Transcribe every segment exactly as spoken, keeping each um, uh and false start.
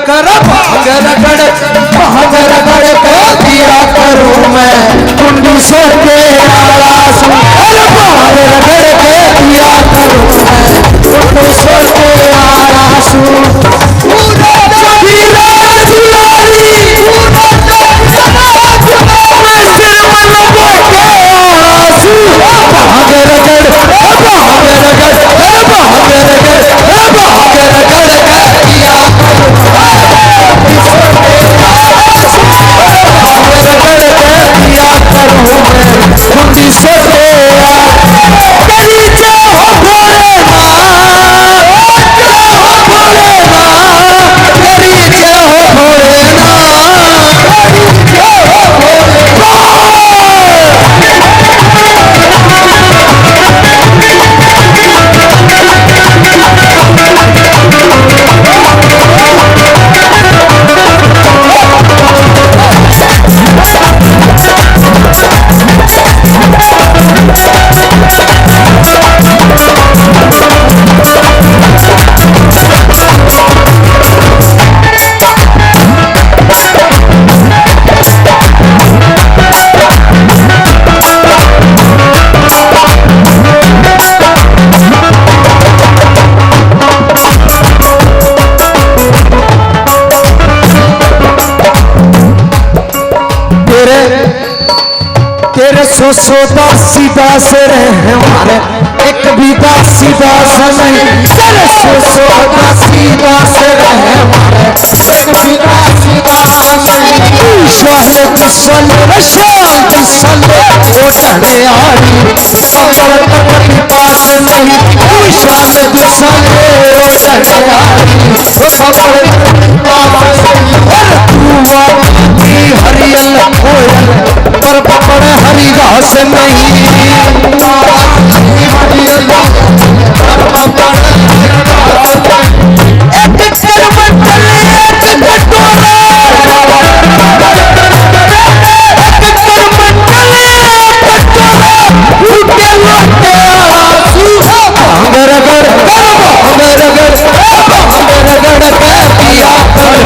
अरे भांग रगड़, भांग रगड़ के पिया करूं मैं, कुंडी सर के आला सूं। अरे भांग रगड़ के पिया करूं मैं, कुंडी सर के आला सूं। पूरा जगीरा जुआरी, पूरा जगीरा जुआरी, सिर मन के आला सूं। भांग रगड़, भांग रगड़, भांग रगड़, भांग रगड़ के पिया तेरे, तेरे सौ सौ दासी दास रहे हमारे, एक भी दासी दास नहीं। तेरे सौ सौ दासी दास रहे हमारे, एक भी दासी दास नहीं। शांति सल, शांति सल, ओ डंडे आड़ी, कमर तक भी पास नहीं। शांति सल, ओ डंडे आड़ी, कमर तक भी पास नहीं। अरे तू आती हरियल कोयल, पर पकड़ हरी घास नहीं। एक करमंडल एक कटोरा, एक करमंडल एक कटोरा, फूटे लोटे आंसू। भांग रगड़, भांग रगड़, भांग रगड़ के पिया कर।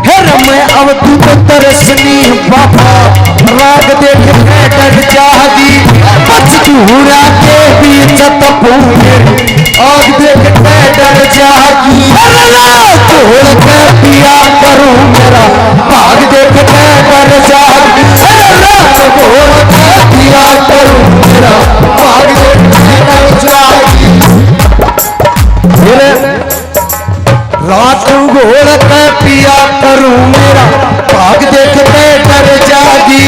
हे रमय अवधूत तरसनी बाबा, राग देख के डर जागी। बच चूड़ा के बीच तपू मेरी, आग देख के डर जागी। अरे ढोल के पिया करूं मेरा, भाग देख के डर जागी। अरे ढोल के पिया करूं मेरा, भाग देख के डर जागी। फिर रात घोल के पिया करूं मेरा, भाग देख के डर जागी।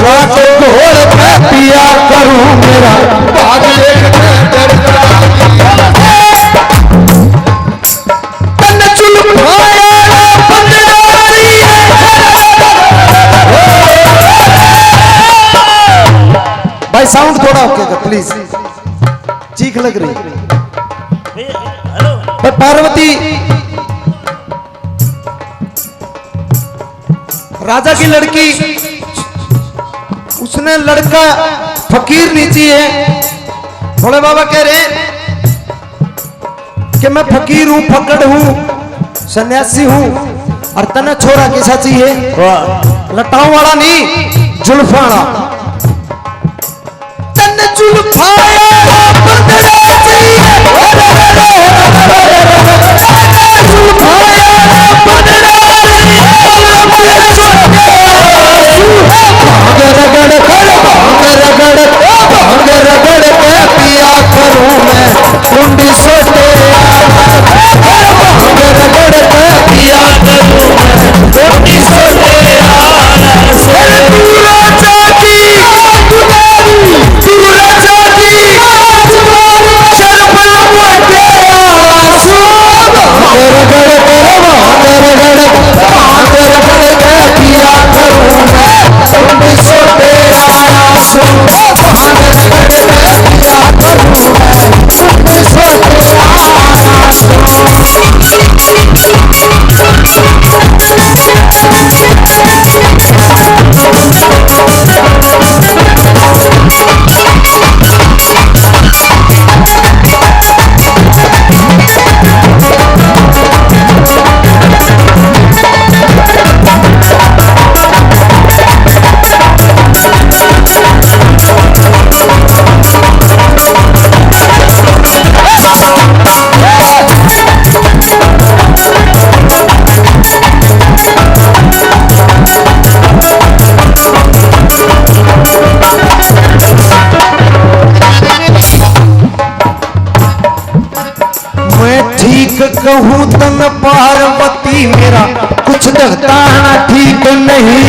रात घोल के पिया करूं मेरा, भाग देख के डर जागी। तन चुलफाया ना बंदनारी। भाई, साउंड थोड़ा ओके कर, प्लीज। चीख लग रही। भैया, हेलो। पर पार्वती राजा की लड़की, उसने लड़का फकीर नहीं चाहिए। भोले बाबा कह रहे हैं कि मैं फकीर हूँ, फकड़ हूँ, सन्यासी हूँ, और तने छोरा कैसा चाहिए? वाह। लटाओ वाला नहीं, जुल्फां वाला। तन जुल्फां वाला बंदरा चाहिए। जुल्फां वाला बंदरा चाहिए। भांग रगड़ कर, भांग रगड़, भांग रगड़ के पिया करूं मैं। कुंडी सोटे आला, भांग रगड़ के पिया करूं मैं। कुंडी सोटे आला। अरे तू राजा की दुलारी, तू राजा की दुलारी, शर्म लगे आंसू। भांग रगड़ कर, भांग रगड़, भांग रगड़ के पिया करूं मैं। कुंडी सोटे आला। मैं ठीक कहूँ तन पार्वती मेरा, कुछ दिखता ना ठीक नहीं।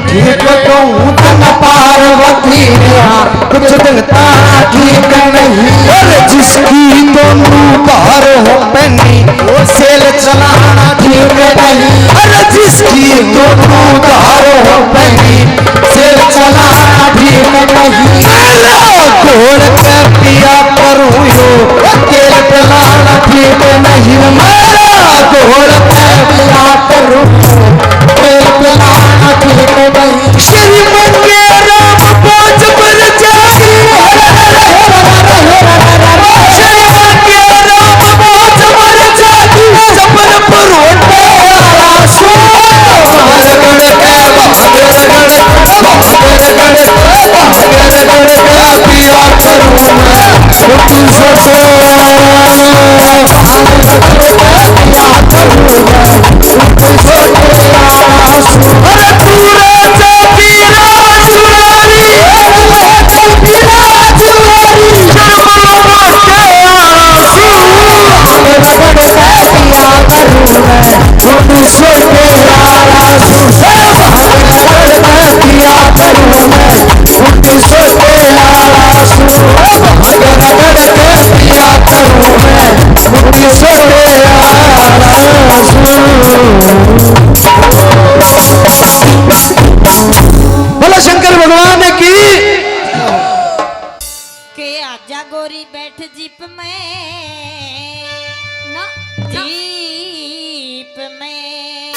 ठीक कहूँ तन पार्वती मेरा, कुछ दिखता ना ठीक नहीं। अरे जिसकी दोनों धार हो पहनी, वो सेल चलाना ठीक नहीं। अरे जिसकी दोनों धार हो पहनी, तेल चलाना ठीक नहीं। मेरा घोल के पिया करूं यो, तेल पिलाना ठीक नहीं। मेरा घोल के पिया करूं, तेल पिलाना ठीक नहीं। श्री मंगे राम पांच पर जागी। श्री मंगे राम पांच पर जागी। सपन परोटे आंसू। बोलो शंकर भगवान की। के आजा गोरी बैठ जीप में। ना, ना। जीप में।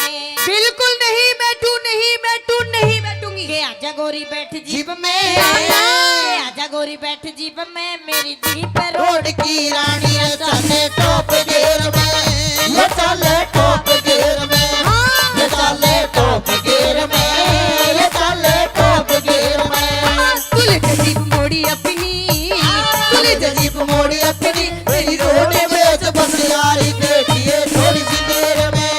बिल्कुल नहीं बैठू, नहीं बैठू, नहीं बैठूंगी। के आजा गोरी बैठ जीप में। ना, ना। के आजा गोरी बैठ जीप में, मेरी जीप रोड की रानी रे, चाले टॉप गियर में। ये चाले टॉप गियर में। हाँ। ये चाले टॉप गियर में। ये चाले टॉप गियर में। हाँ, तू ले जीप मोड़ी अपनी, तू ले जीप मोड़ी अपनी, मेरी रोड में तो बस यारी। देखिए थोड़ी सी देर में,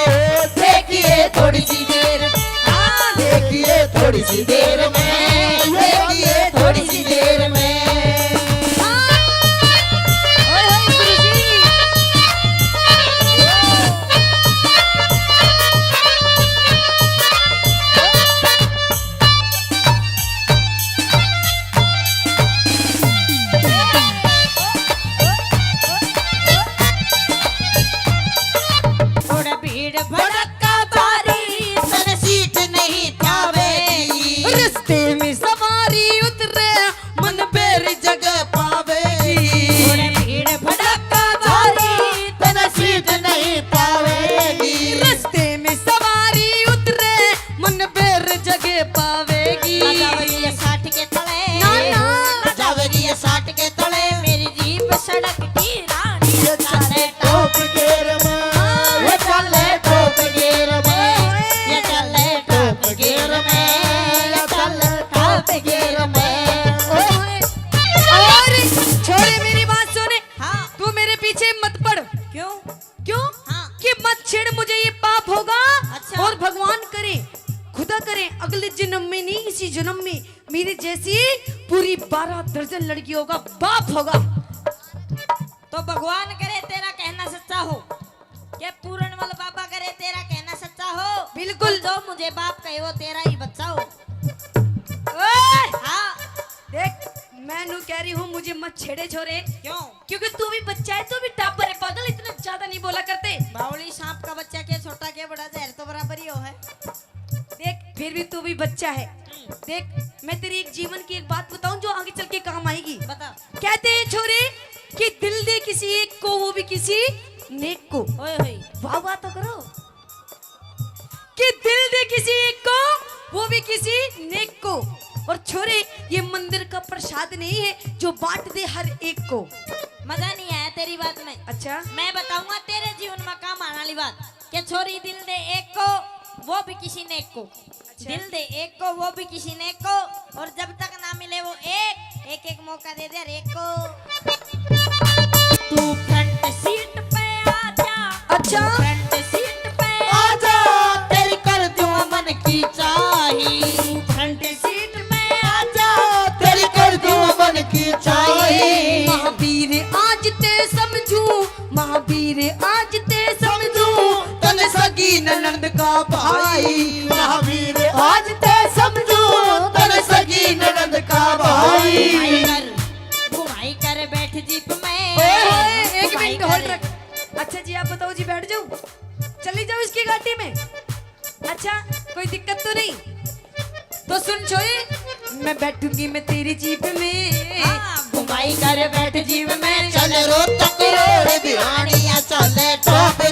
देखिए थोड़ी सी देर, हाँ, देखिए थोड़ी सी देर में, देखिए थोड़ी सी देर में। हाँ। ओए होए गुरु जी। हाँ। कि मत छेड़ मुझे, ये पाप होगा। अच्छा। और भगवान करे, खुदा करे, अगले जन्म में नहीं, इसी जन्म में मेरे जैसी पूरी बारह दर्जन लड़कियों का बाप होगा। तो भगवान करे तेरा कहना सच्चा हो, के पूरणमल बाबा करे तेरा कहना सच्चा हो। बिल्कुल। और जो मुझे बाप कहे वो तेरा ही बच्चा हो। ओए! हाँ। देख, मैं नू कह रही हूँ, मुझे मत छेड़े छोरे। क्यों? क्योंकि तू भी बच्चा है, तू भी टापर है, पागल, इतना ज्यादा नहीं बोला करते। बावली सांप का बच्चा के छोटा के बड़ा, जहर तो बराबर ही हो है। देख, फिर भी तू भी बच्चा है। हम्म। देख, मैं तेरी एक जीवन की एक बात बताऊं जो आगे चल के काम आएगी। बता। कहते हैं छोरे कि दिल दे किसी एक को, वो भी किसी नेक को। ओए होए। वाह वाह तो करो। कि दिल दे किसी एक को, वो भी किसी नेक को। और छोरे, ये मंदिर का प्रसाद नहीं है जो बांट दे हर एक को। मजा नहीं आया तेरी बात में। अच्छा। मैं बताऊंगा तेरे जीवन में काम आने वाली बात, कि छोरी दिल दे एक को, वो भी किसी नेक को। अच्छा। दिल दे एक को, वो भी किसी नेक को, और जब तक ना मिले वो एक, एक एक मौका दे दे हर एक को। तू फ्रंट सीट पे आ जा। अच्छा। फ्रंट सीट पे आ जा, तेरी कर दूं मन की चाही। तू फ्रंट सीट पे आ जा, तेरी कर दूं मन की चाही। महावीर आज ते समझू, महावीर आज ते समझू, तन सगी ननंद का भाई। महावीर आज ते समझू, तन सगी ननंद का भाई। घुमाई कर बैठ जीप में। ओए, ओए, एक घुमाई मिनट होल्ड कर। रख। अच्छा जी, आप बताओ जी, बैठ जाऊं? चली जाओ इसकी गाड़ी में। अच्छा, कोई दिक्कत तो नहीं? तो सुन छोरी, मैं बैठूंगी मैं तेरी जीप में। हाँ, घुमाई कर बैठ जीप में। चल रोहतक रोड भिवानिया, चल टॉप